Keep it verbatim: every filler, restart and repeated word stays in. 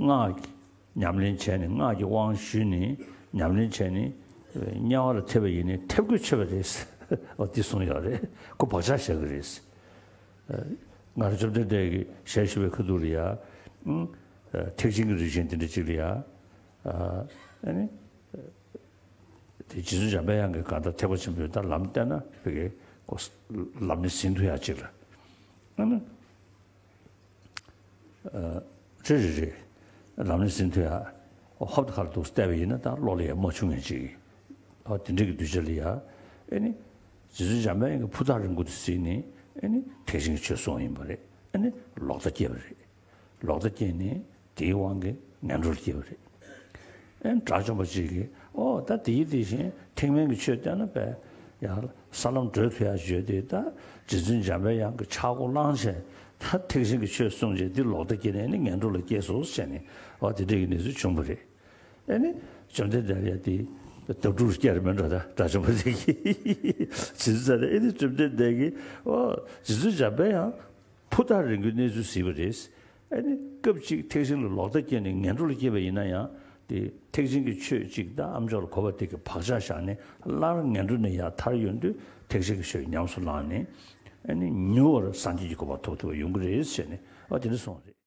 སྔགས་ཀྱི་ཉམས་ལེན་བྱས་ནས། སྔགས་ཀྱི་དབང་ཞུས་ནས་ཉམས་ལེན་བྱས་ནས་དམྱལ་བ་ལ་ཐེབས་པ་ཡིན་ནའི་ཐེབས་དགོས་ཆོད་པ་རེད། འོ་འདི་གསུངས་ཡོད་རེད། ཁོ་བག་ཆགས་བཞག་གི་རེད། ང་རང་བཅོམ་ལྡན་འདས་ཀྱི་ཞལ་བཞུགས་པའི་ཁ་ཐུག་ལ་ཡ། ཨུམ། ཐེག་ཆེན་གྱི་རིགས་ཅན་དེ་འདྲ་ཅིག་ལ་ཡ། ཨ་ནི། དེ་རྗེ་བཙུན་འཇམ་པའི་དབྱངས་ཀྱིས་གང་ལྟར་ཐེག་པ་ཆེན་པོའི་ད་ལམ་བསྟན་ན་བོད་ཀྱི་ལམ་ནི་ཟིན་ཐུབ་ཡག་ཅིག་ལ། ཨ་ནི། རེད་རེད་རེད། ལམ་ནི་ཟིན་ཐུབ་ཡག་ཧོབ་ཏེ་ཁ་ལ་འདུག་བལྟས་པ་ཡིན་ན་ད་བློ་ལ་ཡ་མ་ཆུང་ངེས་ཅིག། ཨ་དེ་འདྲ་གི་གདུལ་བྱ་ལ་ཡ། ཨེ་ནི། རྗེ་བཙུན་འཇམ་པའི་དབྱངས་ཀྱི་ཕུ་ཐག་རིང་པོ་དེ་ཟིན་ནས། ཨེ་ནི་ཐེག་ཆེན་གྱི་ཆོས་གསུངས་ཡིན་པ་རེད། ཨེ་ནི་ལོག་ལྟ་སྐྱེས་པ་རེད། ལོག་ལྟ་སྐྱེས་ནས་དེའི་དབང་གིས་ངན་འགྲོ་ལ་སྐྱེས་པ་རེད། ཨེ་དགྲ་བཅོམ་པ་གཅིག་གིས་ཨོ་ད་དེ་ཡི་དེ་བཞིན་ཐེག་དམན་གྱི་ཆོས་བསྟན་ན་བས་ཡང་ས་ལམ་བགྲོད་ཐུབ་ཡག་བརྗོད་དེ། ད་རྗེ་བཙུན་འཇམ་པའི་དབྱངས་ཀྱི་ཕྱག་མགོ་བླངས་བྱས་ད་ཐེག་ཆེན་གྱི་ཆོས་གསུངས་བྱས་འདི་ལོག་ལྟ་སྐྱེས་ནས་ནི་ངན་འགྲོ་ལ་སྐྱེས་སོ་ཟེར་ནས་ཨོ་དེ་འདྲ་གི་གནས་ཚུལ་བྱུང་བ་རེད། ཨེ་ནི། བཅོམ་ལྡན་འདས་ཡ་དེ། ལྡབ་འགྲུལ་སྐྱེལ་མེད་འགྲོ་ད་དགྲ་བཅོམ་པ་དེ་གིས། ཇི་ཙམ་ལ་ཨེ་ནི་བཅོམ་ལྡན་འདས་ཀྱིས་ཨོ། རྗེ་བཙུན་འཇམ་པའི་དབྱངས་ཕུ་ཐག་རིང་པོའི་གནས་ཚུལ་གཟིགས་པ་རེད། ཨེ་ནི་སྐབས་གཅིག་ཐེག་ཆེན་ལ་ལོག་ལྟ་སྐྱེས་ནས་ངན་འགྲོ་ལ་སྐྱེས་པ་ཡིན་ན་ཡང་དེ་ཐེག་ཆེན་གྱི་ཆོས་གཅིག་ད་ཨ་མཆོག་ལ་གོ་བ་དེ་གི་བག་ཆགས་བཞག་ནས་སླར་ངན་འགྲོ་ནས་ཡར་ཐར་ཡོང་དུས་ཐེག་ཆེན་གྱི་ཆོས་ཉམས་སུ་བླངས་ནས་ཨེ་ནི་མྱུར་བར་སངས་རྒྱས་ཀྱི་གོ་འཕང་ཐོབ་ཐུབ་པ་ཡོང་གི་རེད་ཟེར་ནས་ཨ་དེ་འདྲ་གསུངས་རེད།